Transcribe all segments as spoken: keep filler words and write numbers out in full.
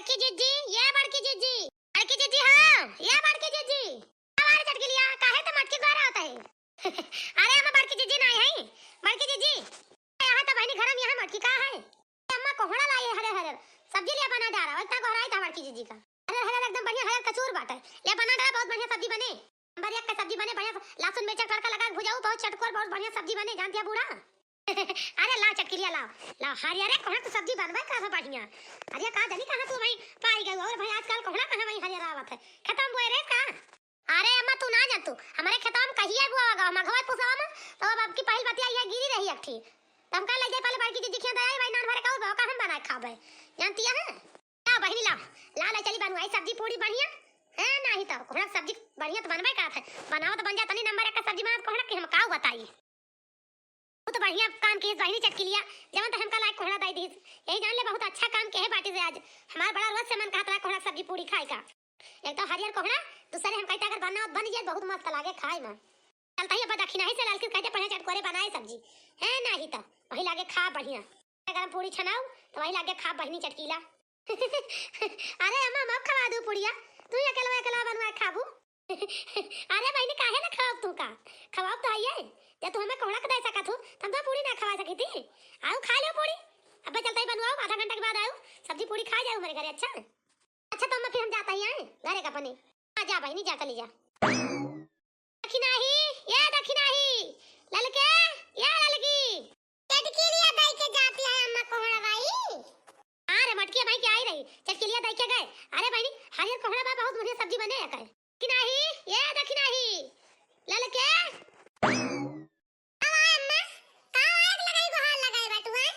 बड़की जिज्जी, ये बड़की जिज्जी, बड़की जिज्जी, हाँ, ये बड़की जिज्जी। अरे चटकिलिया, काहे त मटकी गोरा होत है? अरे, हम बड़की जिज्जी नाहीं है, बड़की जिज्जी। यहाँ त बहिनी घर में यहाँ मटकी का है? अम्मा कोहड़ा लाई हरे हरे, सब्जी लिया बना डारा, इतना गोहराई था बड़की जिज्जी का। हरे हरे एकदम बढ़िया हरे कचूर बाटे, ले बना डारा, बहुत बढ़िया सब्जी बने। नंबर एक का सब्जी बने, बढ़िया से लहसुन मिर्चा तड़का लगा के भुजाऊ, बहुत चटकोर, बहुत बढ़िया सब्जी बने, जानती है बूढ़ा। अरे लाओ चटकिलिया, लाओ, लाओ, हरियरे कोहड़ा तू सब्जी बनबे का है बढ़िया। अरे का जानी कहाँ तू भाई पाई गई, और भाई आजकल कोहड़ा कहाँ भाई हरियर आवत है, खेतवा में बोए रहे का? अरे अम्मा तू ना जान तू, हमारे खेतवा में कहिए बुआ गा, मघवा पुसवा में, तो अब आपकी पहिल बतिया ये गिरी रही एक ठी। तो हम कह ले जाए पहले बड़की जिज्जी खिया दे आई भाई, नान भरे का, का हम बनाए खाबे, जानती है? लाओ बहिनी लाओ, लाओ ले चली बनवाई सब्जी पूरी बढ़िया। है नाहीं तो कोहड़ा सब्जी बढ़िया तो बनबे करत है, बनाओ तो बन जा तनी नंबर एक का सब्जी बनाओ, कोहड़ा के हम काऊ बताई। बहुत बढ़िया काम किहिस बहिनी चटकिलिया, जवन तो हमका लायक कोहड़ा दाई दिहिस। यही जान ले बहुत अच्छा काम किहे बाटी से आज, हमार बड़ा रोज से मन कहत रहा कोहड़ा सब्जी पूरी खाए का। एक तो हरियर कोहड़ा, दूसरे हम कहते अगर बनना होत बन जाए, बहुत मस्त लागे खाए में। चलता ही अब दखिनाही से ललकी कहते पहले चटकोरे बनाए सब्जी, है नाहीं तो वही लागे खा बढ़िया। गरम पूरी छनाऊ तो वही लागे खा बहिनी चटकीला। अरे अम्मा, हम खवा दू पुड़िया, तू ही अकेलवा अकेलवा बनवा खाबू। अरे बहिनी, काहे ना खवाब तू का? खवाब तो हइये। जब तू हमें कोहड़ा के दे सकत हो, त हम तो पूरी ना खवा सकी थी। आऊ खा लो पूरी। अबे चलता ही बनवाओ, आधा घंटा के बाद आऊ, सब्जी पूरी खा जाऊ हमारे घरे, अच्छा? अच्छा तो अम्मा फिर हम जाता ही हैं घरे का अपने। हाँ जा बहिनी, जा चली जा। दखिनाही, ये दखिनाही, ललके, ये ललकी। चटकिलिया दाई के जाती है अम्मा कोहड़ा बाई। हाँ रे मटकिया भाई के आई रही, चटकिलिया दाई के गए। अरे बहिनी, हरियर कोहड़ा बा, बहुत बढ़िया सब्जी बने है कहे। दखिनाही, ये दखिनाही, ललके। का आए अम्मा, का आग लगाई, गोहार लगाए बाटू, हैं?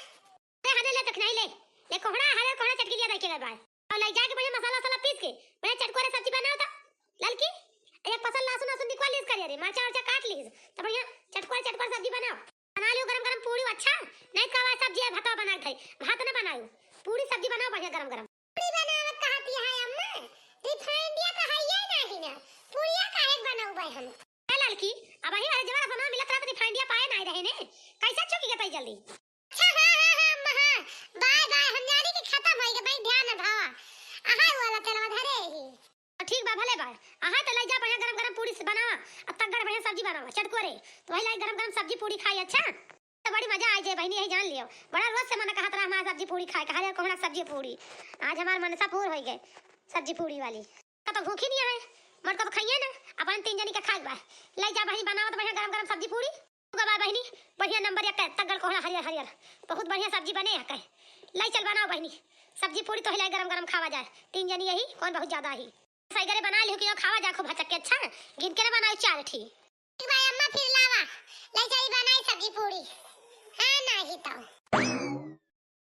अरे हने ले दखिनाही ले, ले कोहड़ा, हरियर कोहड़ा चटकिलिया दाई के गए बा। और ले जाके बढ़िया मसाला वसाला पीस के बढ़िया चटकोरे सब्जी बनाओ तो। ललकी, एक पसल लहसुन वहसुन निकाल लीस करिया रे, मरचा उरचा काट लीस, तो बढ़िया चटकोरे चटकोरे सब्जी बनाओ। बना लियो गरम गरम पूरी, अच्छा? नहीं तो का सब्जी है, भात बना के खाई, भात ना बनाओ, पूरी सब्जी बनाओ बढ़िया गरम गरम। पूरी बनावत कहती है अम्मा, रिफाइंडिया तो है ये नहीं ना, पूरिया काहे बनाऊ भाई हम? ए ललकी, अब वही वाले जवान अपना मिलत रहत रिफाइंडिया पाए नहीं रहे ने, कैसे चुकी गए जल्दी? अच्छा, हाँ, हाँ, हाँ, अम्मा, हाँ। बाय, बाय, हम जानी कि खतम होई गए, भाई, ध्यान न भावा। अहाय वाला तेलवा धरे ही। ठीक बा, भले बा। अहाय त लई जा, बढ़िया गरम गरम पूरी से बनावा। अब तक गड़ बढ़िया सब्जी बनावा, चटकोरे। तो वही लाई गरम गरम सब्जी पूरी खाई, अच्छा? तो बड़ी मजा आई जाए बहिनी, यही जान लियो। बड़ा रोज से मन कहत रहा हमारा सब्जी पूरी खाए, कहा रे कोहड़ा सब्जी पूरी। आज हमार मनसा पूर होई गए, सब्जी पूरी वाली। का तो भूखी नहीं है, मर का तो खाइए ना, अपन तीन जनी के खाए के बा। लई जा बहिनी, बनावा तो बढ़िया गरम गरम सब्जी पूरी। गवा बहिनी, बढ़िया नंबर एक के, तगड़ कोहड़ा हरियर हरियर, बहुत बढ़िया सब्जी बने है कहे। लई चल बनाओ बहिनी, सब्जी पूरी तो हिलाई गरम गरम खावा जाए, तीन जनी यही, कौन बहुत ज्यादा ही। सही करे बना लियो कि यो खावा जा खूब हचक के, अच्छा, गिन के ना बनाओ चार ठी। ठीक बा अम्मा, फिर लावा, लई जाई बनाई सब्जी पूरी। हाँ, नाही तो।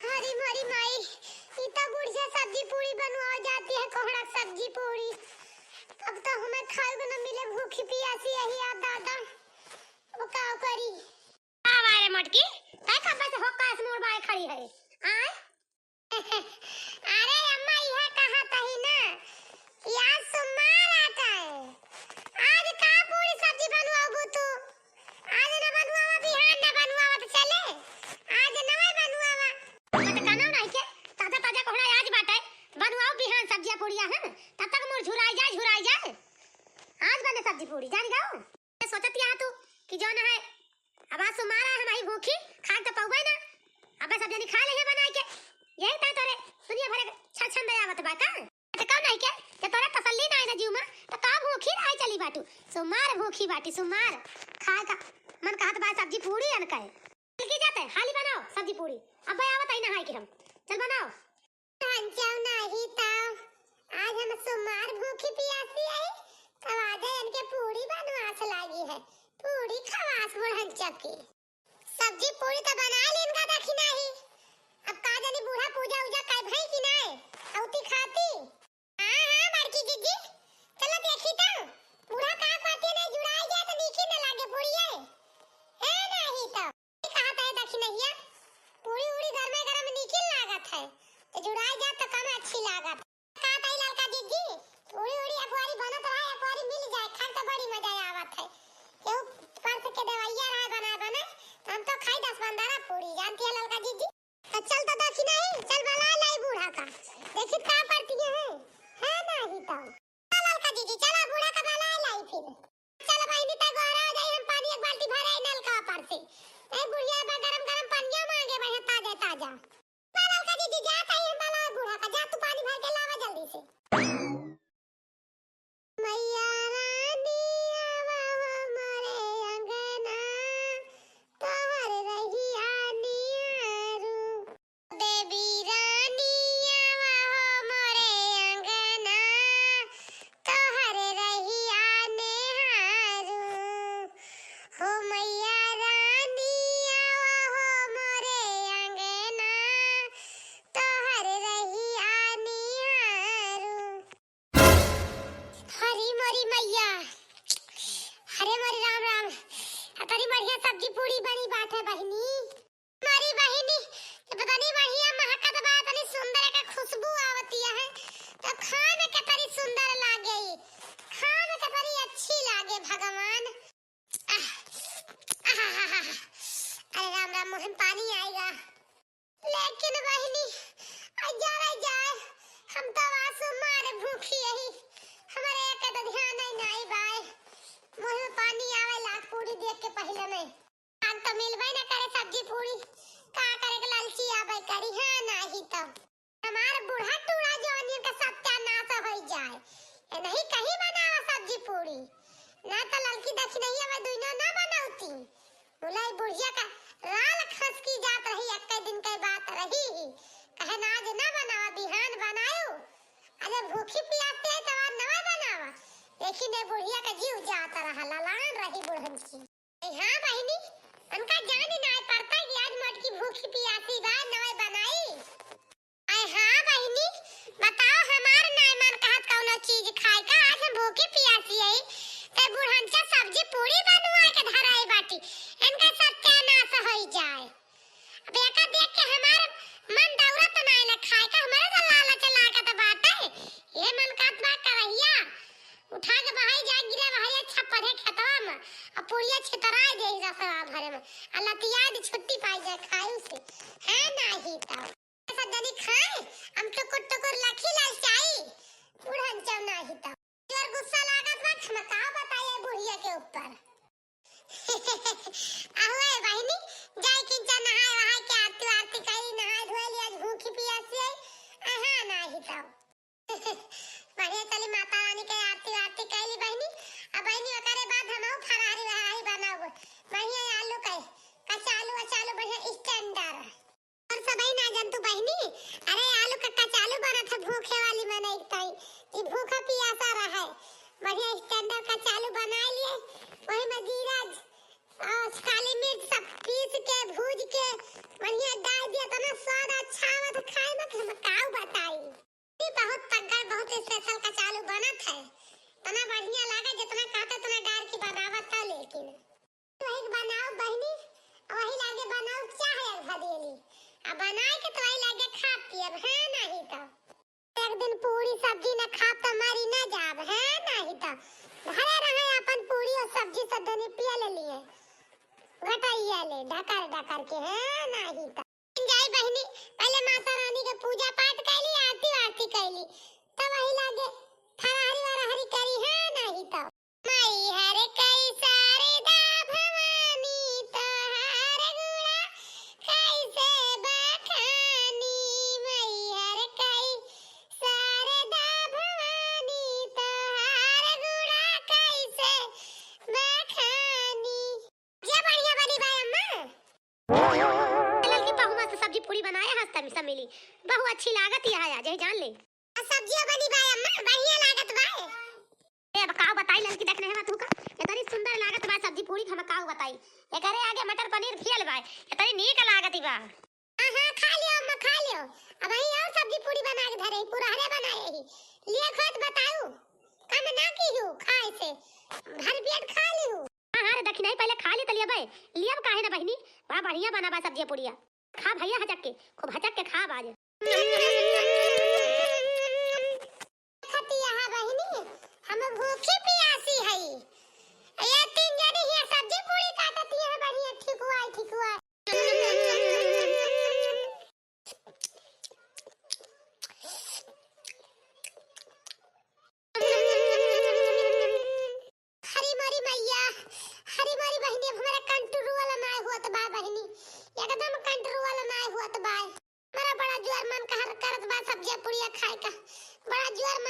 अरे मोरी माई, ई तो बुढ़िया सब्जी पूरी बनवा जाती है, कोहड़ा सब्जी पूरी। अब तो हमें खाए को न मिले, भूखी पियासी यही आ दादा, वो का करी? का बारे मटकी, तै कब से होका ऐसे मुड़ बाए खड़ी है? आय? अरे अम्मा, यह कहा तही ना, आज सोमवार आता है, आज का पूरी सब्जी बनवाबू तू? आज न बनवावा, बिहान न बनवावा तो चले, आज नवे बनवावा। मत कानो नहीं के, ताजा ताजा कोहड़ा आज बाटे, बनवाओ बिहान सब्जिया पूड़िया, हैं? तब तक मोर झुराई जाए, झुराई जाए। आज बने सब्जी पूड़ी, जान जाओ। ये सोचत यहाँ तू कि जौन है, अब आज सोमवार है, हम आई भूखी, खाए तो पउबे ना। अबे सब जनी खा ले बनाए के, यही ता तोरे दुनिया भरे छन छन दे आवत बा का? तो का नहीं के, जब तोरा तसल्ली ना है ना जीव में, तो का भूखी रहे चली बाटू? सोमार भूखी बाटी, सोमार। खाए का मन कहत बा सब्जी पूरी अन कहे। चल की जाते, हाली बनाओ सब्जी पूरी। अब भाई आवत आई नहाए के हम। चल बनाओ। हंचव नहीं तो, आज हम सोमार भूखी पियासी आई, तब आज इनके पूरी बनवास लागी है। पूरी खवास बुढ़न चकी। सब्जी पूरी तो बना लेन का देखी नाही। अब का जानी बूढ़ा पूजा उजा कर भई कि नाही। औती खाती। हाँ, हाँ, बड़की जिज्जी। चलो देखी तो। बूढ़ा का कहती नहीं जुड़ाई जाए तो नीकी न लागे पूरी है। है नाही तो। ये कहा था देखी नहीं है। पूरी उड़ी गरमे गरम नीकी लागत है। तो जुड़ाई जाए तो कम अच्छी लागत। का ताई ललका दीदी, उड़ी उड़ी अखबारी बनत रहा, अखबारी मिल जाए, खाए तो बड़ी मजा आवत है। केहू परस के देवैया रहा बनाए बनाए, तो हम तो खाई दस पन्द्रह पूरी, जानती है ललका दीदी। तो चल तो देखी नहीं, चल बला लाई बूढ़ा का। फिर का परती है? है नाही तो। चल ललका जीजी, चला बूढ़ा का बलाए लाई फिर। चल बहिनी, तै गोहरा जाई, हम पानी एक बाल्टी भरे आई नलका पर से। ए बुढ़िया बा गरम गरम पनिया मांगे, बढ़िया ताजा ताजा। बा ललका जीजी, जा तई हम बलाए बूढ़ा का, जा तू पानी भर के लावा जल्दी से। मैया रानी आवा हो मोरे अंगना, तोहर रहिया निहारू। देवी रानी आवा हो मोरे अंगना, तोहर रहिया निहारू। हो मैया रानी आवा हो मोरे अंगना, तोहर रहिया निहारू। हरी मोरी मैया, हरे मोरी राम राम। अतनी बढ़िया सब्जी पूरी बनी बाटे बहिनी। मोरी बहिनी, ये पता नहीं बढ़िया महकत बा, इतनी सुंदर एकर खुशबू आवती है, तो खाए में कितनी सुंदर लागे, खाए में कितनी अच्छी लागे भगवान। आह, आह, आह, आह, आह। अरे राम राम, मुँह में पानी आएगा। लेकिन बहिनी, अ, जा रे जाए, हम तो आसु मारे भूखी यही, हमारे एक तो ध्यान ही नहीं बाय। मुँह में पानी आवे लाग पूरी देख के पहिले में। आग तो मिलबे न करे सब्जी पूरी, का करे के लालची आवे करी, हाँ नाही तो। हमार बूढ़ा टूरा जवानियन का सत्यानाश होई जाए। ए नहीं कहीं बनावा सब्जी पूरी। ना तो ललकी दखिनैया में दुइनो ना बनौती। बोला, "ई बुढ़िया का राल खसकी जात रही, एक्के दिन के बात रही ही। कहे ना आज ना बनावा, बिहान बनायो। अरे भूखी पियासी है तो आज नवा बनावा।" लेकिन ए बुढ़िया का जीव जात रहा, ललान रही बुढ़न की। ए हाँ बहिनी, उनका जान ही ना पड़ता कि आज मोटकी भूखी पियासी बा, नवा बनाई। आय हाँ बहिनी, बताओ हमार नाय मन कहत कौनो चीज खाए का, आज हम भूखी पियासी आई, ते बुढ़नचा सब्जी पूरी बनवा के धराई बाटी, इनका सत्यानाश होई जाए। अब एका देख के हमार मन दौड़त नाय ना खाए का, हमारे तो लालच लागत बाटे, ये मन कहत बा करहिया उठा के बहाई जाए, गिरे बहाई छप्पर है खेतवा में, अब पुड़िया छितराए दे रसवा भरे में, आ लतियाए दे छुट्टी पाई जाए खाए से, है नाही तो। सब जनी खाए, हम टुकुर टुकुर लखी लाल चाई, बुढ़न चौना ही तब। जोर गुस्सा लागत बा, हम का बताई ए बुढ़िया के ऊपर। आहो ए बहिनी, जाई किंचा नहाए वहाए के आरती वारती करी, नहाए धोए ली, आज भूखी पियासी आई, अहा नाही तब। बढ़िया चली माता रानी के आरती वारती कइली बहिनी। अब बहिनी ओकरे बाद हमहू फरारी वरारी बनाउब। बढ़िया आलू के कचालू अचालू बढ़िया standard। और सबही ना जंतु बहिनी, अरे आलू का कचालू बनत है भूखे वाली मनई के ताई, कि भूखा पियासा रहे। बढ़िया standard कचालू बनाए लिए, वही में जीरा, आ, काली मिर्च सब पीस के भूज के बढ़िया डाल दिया, इतना स्वाद अच्छा आवत है खाए में कि हम काऊ बताई। ई बहुत तगड़, बहुत special कचालू बनत है। इतना बढ़िया लागे, जितना कहते उतना डार की बनावत है, लेकिन वही बनाओ बहिनी, वही लागे बनाओ चाहे एक भदेली। आ बनाए के तो वही लागे खा पियब, है नाही तो। एक दिन पूरी सब्जी न खाब तो मरी न जाब, है नाही तो। घरे रहे अपन पूरी और सब्जी सब धनी पिया ले लिए। घटैया ले, ढकर ढकर के, है नाही तो। जाई बहिनी, पहिले माता रानी के पूजा पाठ कैली, आरती वारती कैली, तब वही लागे फराहरी वराहरी करी, है नाही तो। मैहर कई शारदा भवानी, तोहार गुणा कैसे बखानी, मैहर कई शारदा भवानी, तोहार गुणा कैसे बखानी। जे बढ़िया बनी बा अम्मा। ललकी बहू मस्त सब्जी पूरी बनाए हंस तमी सब मिली। बहु अच्छी लागत यह आज, यही जान ले। आ सब्जिया बनी बा अम्मा, बढ़िया लागत बा। ए, अब का बताई ललकी देख रहे बा तू का? इतनी सुंदर लागत बा सब्जी पूरी, हम का बताई। एकरे आगे मटर पनीर फेल बा, इतनी नीक लागत बा। हाँ, हाँ, खा लियो अम्मा, खा लियो। अब वही और सब्जी पूरी बना के धरे, पूरा हरे बनाए ही। लिए खुद बताऊ, कम ना की हूँ खाए से, भर पेट खा ली हूँ। हाँ, हाँ, रे दखिनही, पहिले खा ले तलिया बे। लियब काहे ना बहिनी, बड़ा बढ़िया बना बा सब्जिया पुड़िया। खा भैया हचक के, खूब हचक के खा बाज। खतिया हा बहिनी, हम भूखी पियासी हई। ये तीन जनी हिया सब्जी पूड़ी काटती है, बढ़िया ठिकुआ, ठिकुआ।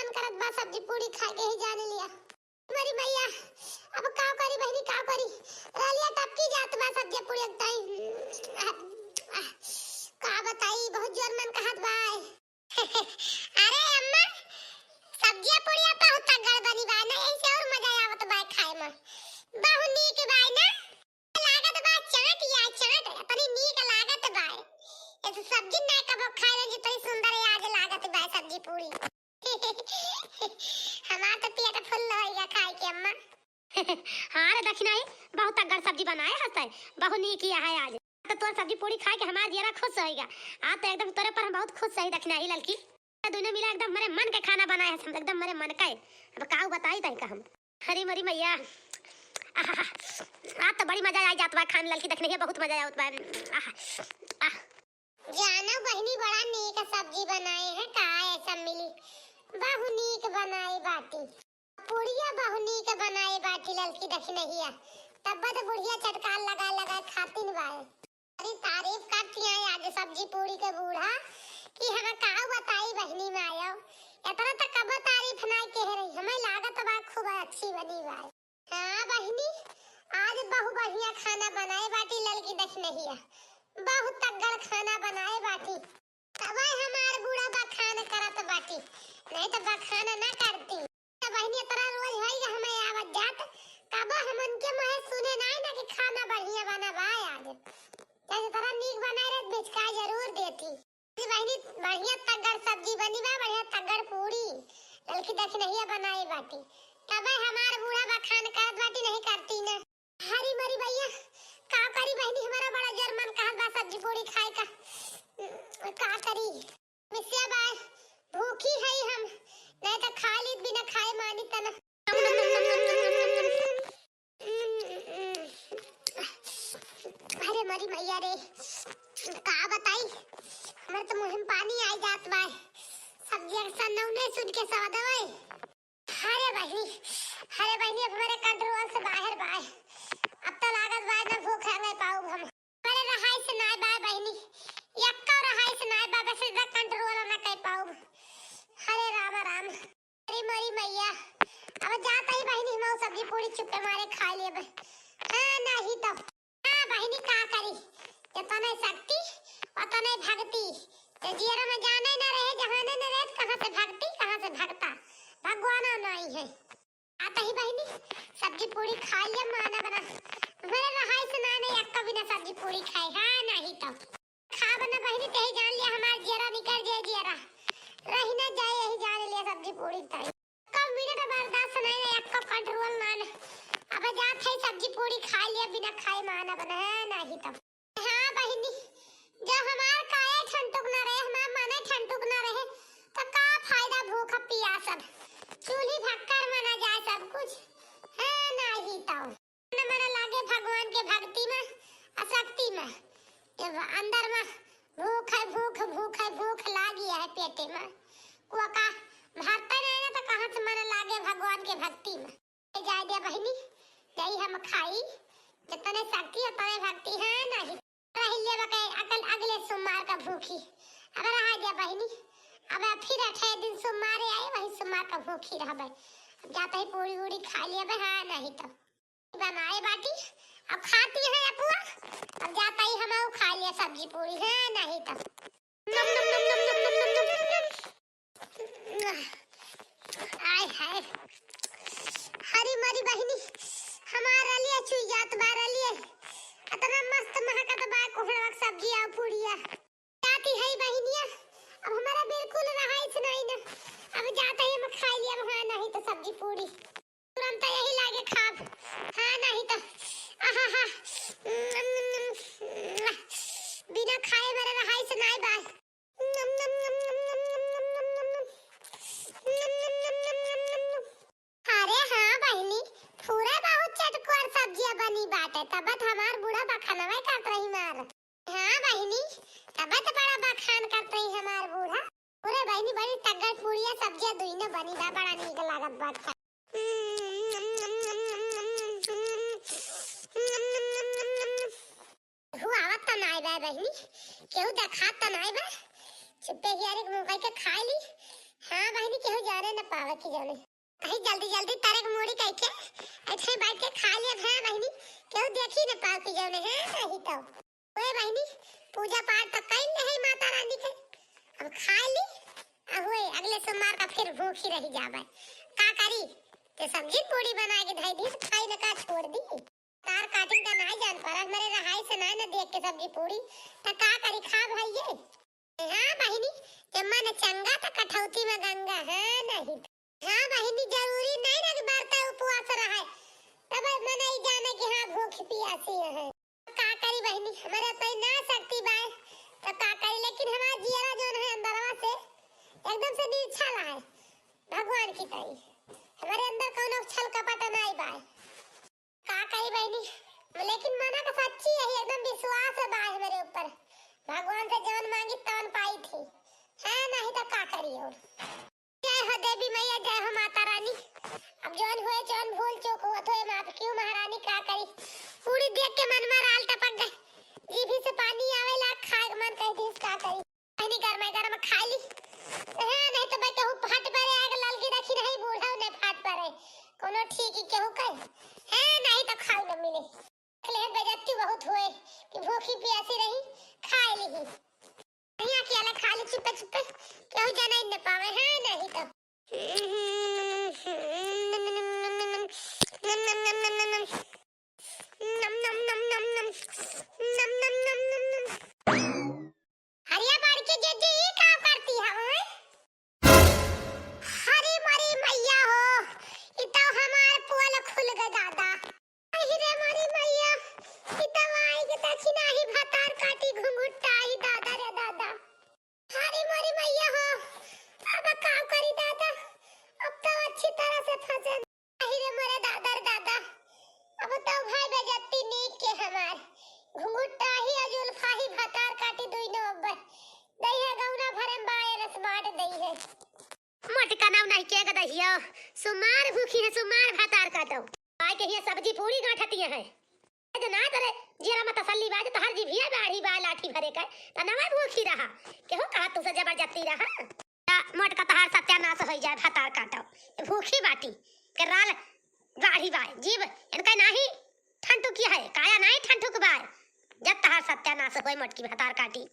करत बा सब्जी पूड़ी खाए के ही जान लिया। मरी मैया, अब का करी बहिनी, का करी? रलिया टपकी जात बा सब्जी पूड़ी एकदम। का बताई, बहुत जोर मन कहत बा। अरे अम्मा, सब्जिया पूड़िया बहुत तगड़ बनी बा ना, यही से और मजा आवत बा खाए में। बहुत नीक बा ना। लागत बा चाट या चाट, इतनी नीक लागत बा। ऐसे सब्जी ना कबो खाए रहे, जितनी सुंदर आज लागत बा सब्जी पूड़ी। हमार तो पेट फुल होइगा खाए के अम्मा। हाँ रे दखिनही, बहुत तगड़ सब्जी बनाए हस तै, बहुत नीक किया है आज। तो तोर सब्जी पूड़ी खाए के हमार जियरा खुश होइगा। आज तो एकदम तोरे पर हम बहुत खुश हई दखिनही ललकी। दोनों मिला एकदम मरे मन के खाना बनाए हस, एकदम मरे मन के। अब काऊ बताई तई का हम। हरी मरी मैया। आहा, आज तो बड़ी मजा आई जात बा खान ललकी दखिनही, बहुत मजा आवत बा। आहा, आह। जानो बहिनी बड़ा नीक सब्जी बनाए है, का ऐसा मिली? बहु नीक बनाए बाटी। पूड़िया बहु नीक बनाए बाटी ललकी दखिनहिया। तब तो बुढ़िया चटकार लगा लगा खातिन बाए। बड़ी तारीफ करती है आज सब्जी पूड़ी के बूढ़ा कि हम का बताई बहिनी मायो। इतना तो कबो तारीफ ना कह रही, हमें लागत बा खूब अच्छी बनी बाए। हाँ बहिनी, आज बहु बढ़िया खाना बनाए बाटी ललकी दखिनहिया। बहुत तगड़ खाना बनाए बाटी। तबे हमार बूढ़ा बखान करत बाटी, नहीं तो बखान ना करती। तो बहिनी इतना रोज होई हमें आवत जात, कबो हम उनके मुँहे सुने नाई ना कि खाना बढ़िया बना बा आज। जैसे तरह नीक बनाए रहे, बिचका जरूर देती। जी बहिनी, बढ़िया तगड़ सब्जी बनी बा, बढ़िया तगड़ पूड़ी। ललकी दखिनहिया बनाई बाटी। तबे हमार बूढ़ा बखान करत बाटी, नहीं करती ना। हरी मरी भैया, का करी बहिनी, हमारा बड़ा जोर मन कहत बा सब्जी पूड़ी खाए का। का करी? मिसिया बाय, भूखी हई हम, नहीं तो खा ली, बिना खाए मानी तना। अरे मरी मैया रे, का बताई, हमारे तो मुँह में पानी आई जात बा। सब्जी अक्सर नौने सुन के स्वाद आवे। अरे बहिनी, अरे बहिनी, अब हमारे control से बाहर बाय। अब तो लागत बा ना भूख हंगे पाउब हम। हमारे रहाई से नाय बाय बहिनी, यक्का रहाई से नाय बा, बस इधर control ना कर पाउब। अरे राम राम, अरे मोरी मैया, अब जात ही बहिनी, हम सब्जी पूड़ी चुप्पे मारे खा लेब। हाँ, नहीं तो। हाँ बहिनी, का करी, जतने शक्ति उतने भक्ति। तो जियरा में जाने न रहे, जहाने न रहे, तो कहाँ से भक्ति, कहाँ से भक्ता, भगवाना नहीं है। आता ही बहिनी, सब्जी पूड़ी खा लिया, माना बना। मेरे रहाई से ना नहीं, अक्का बिना सब्जी पूड़ी खाए, हाँ नहीं तो। खा बना बहिनी, तेही जान लिया, हमार जियरा निकल जाए, जियरा रही ना जाए, यही जान लिया सब्जी पूड़ी तई। कब मिनट बर्दाश्त नहीं रहे, आपका control ना न। अब जात है सब्जी पूड़ी खा लिया, बिना खाए माना बना है, नहीं तो। हाँ बहिनी, जब हमार काया ठंडुक ना रहे, हमार मने ठंडुक ना रहे, तो का फायदा भूख पियास अब? चूल्ही भक्कर मना जाए सब कुछ, है नहीं तो। मन मन लागे भगवान के भक्ति में, आ शक्ति में। जब अंदर में भूख है, भूख, भूख है, भूख लागी है पेटे में। कुआ का भरता नहीं ना, तो कहाँ से मन लागे भगवान के भक्ति में? ए जाए दे बहिनी, यही हम खाई, जितने शक्ति उतने भक्ति है नहीं। रह ले बके अकल अगले सोमवार का भूखी। अब रहा दे बहिनी, अब फिर अठे दिन सोमवार आए, वही सोमवार का भूखी रहबे। अब जाते ही पूड़ी उड़ी खा लेबे, हाँ नहीं तो। बनाए बाटी, अब खाती है अपुआ, अब जाता ही हम खा लिया सब्जी पूड़ी, है नहीं तो। नम, नम, नम। आय हाय, हरी मरी बहिनी, हमार रलिया चुई जात बा रलिया, इतना मस्त महकत बा कोहड़वा के सब्जी और पूड़िया। जाती है बहिनिया, अब हमारा बिल्कुल रहाइश नहीं ना, अब जाता ही हम खा लिया, हाँ नहीं तो सब्जी पूड़ी। तुरंत यही लागे खाब। हाँ, नहीं तो। आहा हा। बिना खाए मेरे रहाई से नाई बाय। अरे हाँ बहिनी, पूरा बहुत चटकोर सब्जिया बनी बाटे, तब तो हमार बूढ़ा बखनवे करत रही मार। हाँ बहिनी, तब तो बड़ा बखान करत रही हमार बूढ़ा। पूरे बहिनी बड़ी तगड़ पूड़िया सब्जिया दुइनो बनी बा, बड़ा नीक लागत बा। केहू आवत त नाय बा बहिनी, केहू देखात त नाय बा। चुप्पे हियारे के मुंह करके खाई ली। हाँ बहिनी, केहू जाने न पावे कि जौने। कहीं जल्दी जल्दी तरे के मूड़ी कइके, ऐसे बैठ के खा लेब, हाँ बहिनी, केहू देखी न पावे कि जौने, हाँ नहीं तो। ओए बहिनी, पूजा पाठ तो कइल रहे माता रानी के, अब खा ली, आ होए अगले सोमवार का फिर भूखी रही जाबे। का करी, ते सब्जी पूड़ी बना के धई दी, खाई न का छोड़ दी। तार काटिन का नाई जान पर, हमरे रहाई से नाई न देख के सब्जी पूड़ी, त का करी, खा भइये। हाँ बहिनी, जम्मा न चंगा त कठौती में गंगा, हाँ नहीं त। हाँ बहिनी, जरूरी नहीं ना कि बरता उपवास रहे, तब मनई जाने कि हाँ भूख पियासी है। का करी बहिनी, हमरे पे ना शक्ति बाय, तो का करी, लेकिन हमार जियरा जौन है अंदरवा से एकदम से निर्छल है भगवान की तरी, हमरे अंदर कौनो छल कपट नाई बाय। का कही बहिनी, लेकिन मना का सच्ची यही एकदम विश्वास है बाय हमरे ऊपर। भगवान से जवन मांगी तवन पाई थी, है नहीं तो का करी और। जय हो देवी मैया, जय हो माता रानी। अब जवन हुए जवन भूल चूक हुआ तो माफ क्यों महारानी, का करी। पूरी देख के मन में राल टपक गए, जीभी से पानी आवे लाग, खाए के मन कह दिस, का करी। बहिनी गरम गरम खा ली। हाँ, नहीं तो भाई केहू फाट परे, आग ललकी रखी रही, बूढ़ा ने फाट परे। कोनो ठीक ही केहू कहे। हाँ, नहीं तो खाए न मिले। ले बेइज्जती बहुत हुए कि भूखी प्यासी रही, खाए ली। यहाँ की अलग खा ली चुप्पे चुप्पे, केहू जाने न पावे, हाँ, नहीं तो। नम, नम, नम, नम, नम। नम, नम, नम, नम, नम। नम, नम, नम, नम, नम। अरे बड़की जीजी, ई का करती है, ओए? हरी मरी मैया हो, ई तो हमार पोल खुल गए दादा। अहि रे मरी मैया, ई तो आई के दक्षिणा ही भतार काटी घुंघुटा ही दादा रे दादा। हरी मरी मैया हो, अब का करी दादा, अब तो अच्छी तरह से फंसे। अहि रे मोरे दादा रे दादा, अब तो भाई बेइज्जती नीक के हमार। घुंघुटा ही और जुल्फा ही भतार काटी दुइनो अब्बर। दई है गौना भरे में बाय रस बांट दई है। मोटका नाव नहीं के गदहियो, सुमार भूखी है, सुमार भतार काटो। आय के हिया सब्जी पूरी गांठतिया है। ए जे ना तरे जियरा में तसल्ली बा, जे तहार जीभिया बाढ़ी बा लाठी भरे के, त नवा भूखी रहा। केहू कहा तू से जबरदस्ती रहा? त मोटका तहार सत्यानाश होई जाए, भतार काटो। भूखी बाटी, के राल बाढ़ी बा, जीभ इनका नाही ठंडुकी है, काया नाही ठंडुक बा। जब तहार सत्यानाश होए मोटकी भतार काटी।